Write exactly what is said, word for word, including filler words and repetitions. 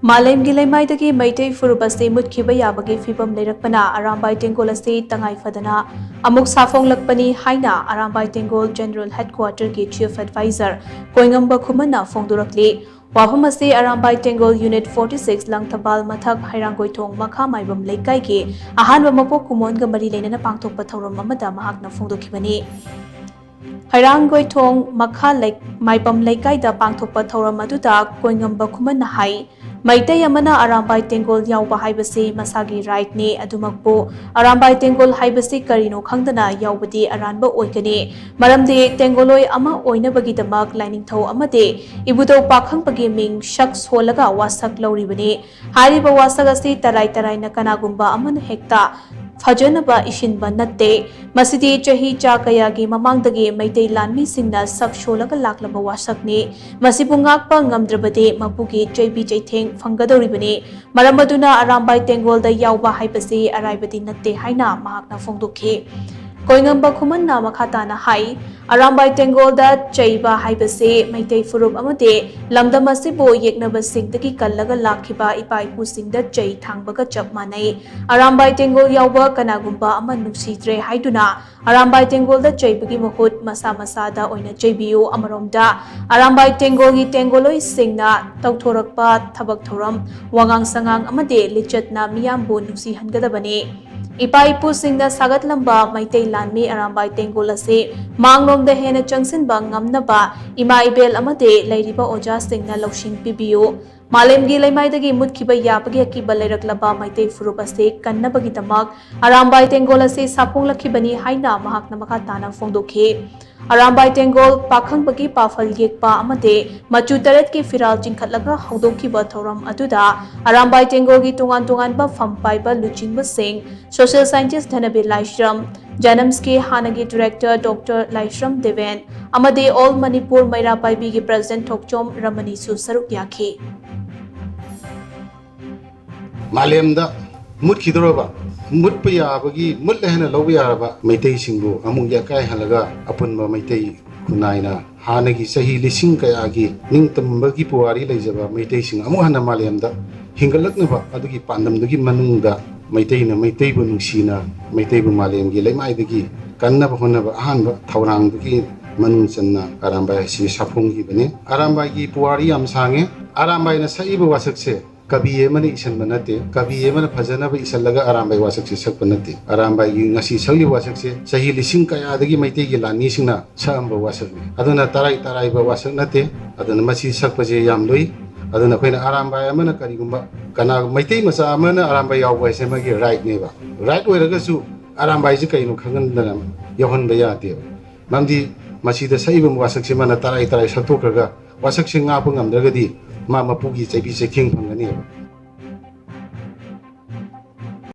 ꯃꯥꯂꯦꯝꯒꯤ ꯂꯩꯃꯥꯏꯗꯒꯤ ꯃꯩꯇꯩ ꯐꯨꯔꯨꯞ ꯑꯁꯤ ꯃꯨꯠꯈꯤꯕ ꯌꯥꯕꯒꯤ ꯐꯤꯕꯝ ꯂꯩꯔꯛꯄꯅ ꯑꯔꯥꯝꯕꯥꯏ ꯇꯦꯡꯒꯣꯜ ꯑꯁꯤ ꯇꯉꯥꯏ ꯐꯗꯅ ꯑꯃꯨꯛ ꯁꯥꯐꯣꯡꯂꯛꯄꯅꯤ ꯍꯥꯏꯅ ꯑꯔꯥꯝꯕꯥꯏ ꯇꯦꯡꯒꯣꯜ ꯖꯦꯅꯔꯦꯜ ꯍꯦꯗꯀ꯭ꯋꯥꯇꯔꯒꯤ ꯆꯤꯐ ꯑꯦꯗꯚꯥꯏꯖꯔ ꯀꯣꯏꯉꯝꯕ ꯈꯨꯃꯟꯅ ꯐꯣꯡꯗꯣꯔꯛꯂꯤ꯫ ꯋꯥꯐꯝ ꯑꯁꯤ Arambai Tenggol unit forty six Langthabal ꯃꯊꯛ ꯍꯩꯔꯥꯡꯒꯣꯏꯊꯣꯡ ꯃꯈꯥ ꯃꯥꯏꯕꯝ ꯂꯩꯀꯥꯏꯒꯤ ꯑꯍꯥꯟꯕ ꯃꯄꯣꯛ ꯀꯨꯝꯑꯣꯟꯒ ꯃꯔꯤ ꯂꯩꯅꯅ ꯄꯥꯡꯊꯣꯛꯄ ꯊꯧꯔꯝ ꯑꯃꯗ ꯃꯍꯥꯛꯅ ꯐꯣꯡꯗꯣꯛꯈꯤꯕꯅꯤ꯫ ꯍꯩꯔꯥꯡꯒꯣꯏꯊꯣꯡ ꯃꯈꯥ ꯂꯩ-, ꯃꯥꯏꯕꯝ ꯂꯩꯀꯥꯏꯗ ꯄꯥꯡꯊꯣꯛꯄ ꯊꯧꯔꯝ ꯑꯗꯨꯗ ꯀꯣꯏꯉꯝꯕ ꯈꯨꯃꯟꯅ ꯍꯥꯏ, ꯃꯩꯇꯩ ꯑꯃꯅ ꯑꯔꯥꯝꯕꯥꯏ ꯇꯦꯡꯒꯣꯜ ꯌꯥꯎꯕ ꯍꯥꯏꯕꯁꯤ ꯃꯁꯥꯒꯤ ꯔꯥꯏꯠꯅꯤ꯫ ꯑꯗꯨꯃꯛꯄꯨ ꯑꯔꯥꯝꯕꯥꯏ ꯇꯦꯡꯒꯣꯜ ꯍꯥꯏꯕꯁꯤ ꯀꯔꯤꯅꯣ ꯈꯪꯗꯅ ꯌꯥꯎꯕꯗꯤ ꯑꯔꯥꯟꯕ ꯑꯣꯏꯒꯅꯤ꯫ ꯃꯔꯝꯗꯤ ꯇꯦꯡꯒꯣꯂꯣꯏ ꯑꯃ ꯑꯣꯏꯅꯕꯒꯤꯗꯃꯛ ꯂꯥꯏꯅꯤꯡꯊꯧ ꯑꯃꯗꯤ ꯏꯕꯨꯙꯧ ꯄꯥꯈꯪꯕꯒꯤ ꯃꯤꯡ ꯁꯛ ꯁꯣꯜꯂꯒ ꯋꯥꯁꯛ ꯂꯧꯔꯤꯕꯅꯤ꯫ ꯍꯥꯏꯔꯤꯕ ꯋꯥꯁꯛ ꯑꯁꯤ ꯇꯔꯥꯏ ꯇꯔꯥꯏꯅ ꯀꯅꯥꯒꯨꯝꯕ ꯑꯃꯅ ꯍꯦꯛꯇ ꯐꯖꯅꯕ ꯏꯁꯤꯟꯕ ꯅꯠꯇꯦ꯫ ꯃꯁꯤꯗꯤ ꯆꯍꯤ ꯆꯥ ꯀꯌꯥꯒꯤ ꯃꯃꯥꯡꯗꯒꯤ ꯃꯩꯇꯩ ꯂꯥꯟꯃꯤꯁꯤꯡꯅ ꯁꯛ ꯁꯣꯜꯂꯒ ꯂꯥꯛꯂꯕ ꯋꯥꯁꯛꯅꯤ꯫ ꯃꯁꯤꯕꯨ ꯉꯥꯛꯄ ꯉꯝꯗ꯭ꯔꯕꯗꯤ ꯃꯄꯨꯒꯤ ꯆꯩꯕꯤ ꯆꯩꯊꯦꯡ ꯐꯪꯒꯗꯧꯔꯤꯕꯅꯤ꯫ ꯃꯔꯝ ꯑꯗꯨꯅ ꯑꯔꯥꯝꯕꯥꯏ ꯇꯦꯡꯒꯣꯜꯗ ꯌꯥꯎꯕ ꯍꯥꯏꯕꯁꯤ ꯑꯔꯥꯏꯕꯗꯤ ꯅꯠꯇꯦ ꯍꯥꯏꯅ ꯃꯍꯥꯛꯅ ꯐꯣꯡꯗꯣꯛꯈꯤ꯫ ꯀꯣꯏꯉꯝꯕ ꯈꯨꯃꯟꯅ ꯃꯈꯥ ꯇꯥꯅ ꯍꯥꯏ, ꯑꯔꯥꯝꯕꯥꯏ ꯇꯦꯡꯒꯣꯜꯗ ꯆꯩꯕ ꯍꯥꯏꯕꯁꯤ ꯃꯩꯇꯩ ꯐꯨꯔꯨꯞ ꯑꯃꯗꯤ ꯂꯝꯗꯝ ꯑꯁꯤꯕꯨ ꯌꯦꯛꯅꯕꯁꯤꯡꯗꯒꯤ ꯀꯜꯂꯒ ꯂꯥꯛꯈꯤꯕ ꯏꯄꯥ ꯏꯄꯨꯁꯤꯡꯗ ꯆꯩ ꯊꯥꯡꯕꯒ ꯆꯞ ꯃꯥꯟꯅꯩ꯫ ꯑꯔꯥꯝꯕꯥꯏ ꯇꯦꯡꯒꯣꯜ ꯌꯥꯎꯕ ꯀꯅꯥꯒꯨꯝꯕ ꯑꯃ ꯅꯨꯡꯁꯤꯗ꯭ꯔꯦ ꯍꯥꯏꯗꯨꯅ ꯑꯔꯥꯝꯕꯥꯏ ꯇꯦꯡꯒꯣꯜꯗ ꯆꯩꯕꯒꯤ ꯃꯍꯨꯠ ꯃꯁꯥ ꯃꯁꯥꯗ ꯑꯣꯏꯅ ꯆꯩꯕꯤꯌꯨ꯫ ꯑꯃꯔꯣꯝꯗ ꯑꯔꯥꯝꯕꯥꯏ ꯇꯦꯡꯒꯣꯜꯒꯤ ꯇꯦꯡꯒꯣꯜꯂꯣꯏꯁꯤꯡꯅ ꯇꯧꯊꯣꯔꯛꯄ ꯊꯕꯛ ꯊꯧꯔꯝ, ꯋꯥꯉꯥꯡ ꯁꯉꯥꯡ ꯑꯃꯗꯤ ꯂꯤꯆꯠꯅ ꯃꯤꯌꯥꯝꯕꯨ ꯅꯨꯡꯁꯤꯍꯟꯒꯗꯕꯅꯤ꯫ ꯏꯄꯥ ꯏꯄꯨꯁꯤꯡꯅ ꯁꯥꯒꯠꯂꯝꯕ ꯃꯩꯇꯩ ꯂꯥꯟꯃꯤ ꯑꯔꯥꯝꯕꯥꯏ ꯇꯦꯡꯒꯣꯜ ꯑꯁꯤ ꯃꯥꯡꯂꯣꯝꯗ ꯍꯦꯟꯅ ꯆꯪꯁꯤꯟꯕ ꯉꯝꯅꯕ ꯏꯃꯥ ꯏꯕꯦꯜ ꯑꯃꯗꯤ ꯂꯩꯔꯤꯕ ꯑꯣꯖꯥꯁꯤꯡꯅ ꯂꯧꯁꯤꯡ ꯄꯤꯕꯤꯌꯨ꯫ ꯃꯥꯂꯦꯝꯒꯤ ꯂꯩꯃꯥꯏꯗꯒꯤ ꯃꯨꯠꯈꯤꯕ ꯌꯥꯕꯒꯤ ꯑꯀꯤꯕ ꯂꯩꯔꯛꯂꯕ ꯃꯩꯇꯩ ꯐꯨꯔꯨꯞ ꯑꯁꯤ ꯀꯟꯅꯕꯒꯤꯗꯃꯛ ꯑꯔꯥꯝꯕꯥꯏ ꯇꯦꯡꯒꯣꯜ ꯑꯁꯤ ꯁꯥꯐꯣꯡꯂꯛꯈꯤꯕꯅꯤ ꯍꯥꯏꯅ ꯃꯍꯥꯛꯅ ꯃꯈꯥ ꯇꯥꯅ ꯐꯣꯡꯗꯣꯛꯈꯤ꯫ ꯑꯔꯥꯝꯕꯥꯏ ꯇꯦꯡꯒꯣꯜ ꯄꯥꯈꯪꯕꯒꯤ ꯄꯥꯐꯜ ꯌꯦꯛꯄ ꯑꯃꯗꯤ ꯃꯆꯨ ꯇꯔꯦꯠꯀꯤ ꯐꯤꯔꯥꯜ ꯆꯤꯡꯈꯠꯂꯒ ꯍꯧꯗꯣꯛꯈꯤꯕ ꯊꯧꯔꯝ ꯑꯗꯨꯗ ꯑꯔꯥꯝꯕꯥꯏ ꯇꯦꯡꯒꯣꯜꯒꯤ ꯇꯣꯉꯥꯟ ꯇꯣꯉꯥꯟꯕ ꯐꯝ ꯄꯥꯏꯕ ꯂꯨꯆꯤꯡꯕꯁꯤꯡ, ꯁꯣꯁꯤꯌꯦꯜ ꯁꯥꯏꯟꯇꯤꯁ ꯙꯅꯕꯤꯔ ꯂꯥꯏꯁ꯭ꯔꯝ, ꯖꯦꯅꯤꯝꯁꯀꯤ ꯍꯥꯟꯅꯒꯤ ꯗꯤꯔꯦꯛꯇꯔ ꯗꯣꯛꯇꯔ ꯂꯥꯏꯁ꯭ꯔꯝ ꯗꯦꯕꯦꯟ ꯑꯃꯗꯤ ꯑꯣꯜ ꯃꯅꯤꯄꯨꯔ ꯃꯩꯔꯥ ꯄꯥꯏꯕꯤꯒꯤ ꯄ꯭ꯔꯦꯁꯤꯗꯦꯟꯠ ꯊꯣꯛꯆꯣꯝ ꯔꯃꯅꯤꯁꯨ ꯁꯔꯨꯛ ꯌꯥꯈꯤ꯫ ꯃꯥꯂꯦꯝꯗ ꯃꯨꯠꯈꯤꯗꯧꯔꯕ, ꯃꯨꯠꯄ ꯌꯥꯕꯒꯤ, ꯃꯨꯠꯂꯦ ꯍꯥꯏꯅ ꯂꯧꯕ ꯌꯥꯔꯕ ꯃꯩꯇꯩꯁꯤꯡꯕꯨ ꯑꯃꯨꯛ ꯌꯥꯀꯥꯏꯍꯜꯂꯒ ꯑꯄꯨꯟꯕ ꯃꯩꯇꯩ ꯈꯨꯟꯅꯥꯏꯅ ꯍꯥꯟꯅꯒꯤ ꯆꯍꯤ ꯂꯤꯁꯤꯡ ꯀꯌꯥꯒꯤ ꯅꯤꯡꯇꯝꯕꯒꯤ ꯄꯨꯋꯥꯔꯤ ꯂꯩꯖꯕ ꯃꯩꯇꯩꯁꯤꯡ ꯑꯃꯨꯛ ꯍꯟꯅ ꯃꯥꯂꯦꯝꯗ ꯍꯤꯡꯒꯠꯂꯛꯅꯕ ꯑꯗꯨꯒꯤ ꯄꯥꯟꯗꯝꯗꯨꯒꯤ ꯃꯅꯨꯡꯗ ꯃꯩꯇꯩꯅ ꯃꯩꯇꯩꯕꯨ ꯅꯨꯡꯁꯤꯅ ꯃꯩꯇꯩꯕꯨ ꯃꯥꯂꯦꯝꯒꯤ ꯂꯩꯃꯥꯏꯗꯒꯤ ꯀꯟꯅꯕ ꯍꯣꯠꯅꯕ ꯑꯍꯥꯟꯕ ꯊꯧꯔꯥꯡꯗꯨꯒꯤ ꯃꯅꯨꯡ ꯆꯟꯅ ꯑꯔꯥꯝꯕꯥꯏ ꯑꯁꯤ ꯁꯥꯐꯣꯡꯈꯤꯕꯅꯤ꯫ ꯑꯔꯥꯝꯕꯥꯏꯒꯤ ꯄꯨꯋꯥꯔꯤ ꯌꯥꯝ ꯁꯥꯡꯉꯦ꯫ ꯑꯔꯥꯝꯕꯥꯏꯅ ꯁꯛꯏꯕ ꯋꯥꯁꯛꯁꯦ ꯀꯕꯤ ꯑꯃꯅ ꯏꯁꯟꯕ ꯅꯠꯇꯦ, ꯀꯕꯤ ꯑꯃꯅ ꯐꯖꯅꯕ ꯏꯁꯜꯂꯒ ꯑꯔꯥꯝꯕꯥꯏ ꯋꯥꯁꯛꯁꯦ ꯁꯛꯄ ꯅꯠꯇꯦ꯫ ꯑꯔꯥꯝꯕꯥꯏꯒꯤ ꯉꯁꯤ ꯁꯛꯂꯤꯕ ꯋꯥꯁꯛꯁꯦ ꯆꯍꯤ ꯂꯤꯁꯤꯡ ꯀꯌꯥꯗꯒꯤ ꯃꯩꯇꯩꯒꯤ ꯂꯥꯟꯃꯤꯁꯤꯡꯅ ꯁꯛꯑꯝꯕ ꯋꯥꯁꯛꯅꯤ꯫ ꯑꯗꯨꯅ ꯇꯔꯥꯏ ꯇꯔꯥꯏꯕ ꯋꯥꯁꯛ ꯅꯠꯇꯦ꯫ ꯑꯗꯨꯅ ꯃꯁꯤ ꯁꯛꯄꯁꯦ ꯌꯥꯝ ꯂꯨꯏ꯫ ꯑꯗꯨꯅ ꯑꯩꯈꯣꯏꯅ ꯑꯔꯥꯝꯕꯥꯏ ꯑꯃꯅ ꯀꯔꯤꯒꯨꯝꯕ ꯀꯅꯥ ꯃꯩꯇꯩ ꯃꯆꯥ ꯑꯃꯅ ꯑꯔꯥꯝꯕꯥꯏ ꯌꯥꯎꯕ ꯍꯥꯏꯁꯦ ꯃꯥꯒꯤ ꯔꯥꯏꯠꯅꯦꯕ꯫ ꯔꯥꯏꯠ ꯑꯣꯏꯔꯒꯁꯨ ꯑꯔꯥꯝꯕꯥꯏꯁꯦ ꯀꯩꯅꯣ ꯈꯪꯍꯟꯗꯅ ꯌꯥꯎꯍꯟꯕ ꯌꯥꯗꯦꯕ꯫ ꯃꯔꯝꯗꯤ ꯃꯁꯤꯗ ꯁꯛꯏꯕ ꯋꯥꯁꯛꯁꯦ ꯃꯥꯅ ꯇꯔꯥꯏ ꯇꯔꯥꯏ ꯁꯛꯇꯣꯛꯈ꯭ꯔꯒ ꯋꯥꯁꯛꯁꯦ ꯉꯥꯛꯄ ꯉꯝꯗ꯭ꯔꯒꯗꯤ ꯃꯥ ꯃꯄꯨꯒꯤ ꯆꯩꯕꯤ ꯆꯩꯊꯦꯡ ꯐꯪꯒꯅꯦꯕ꯫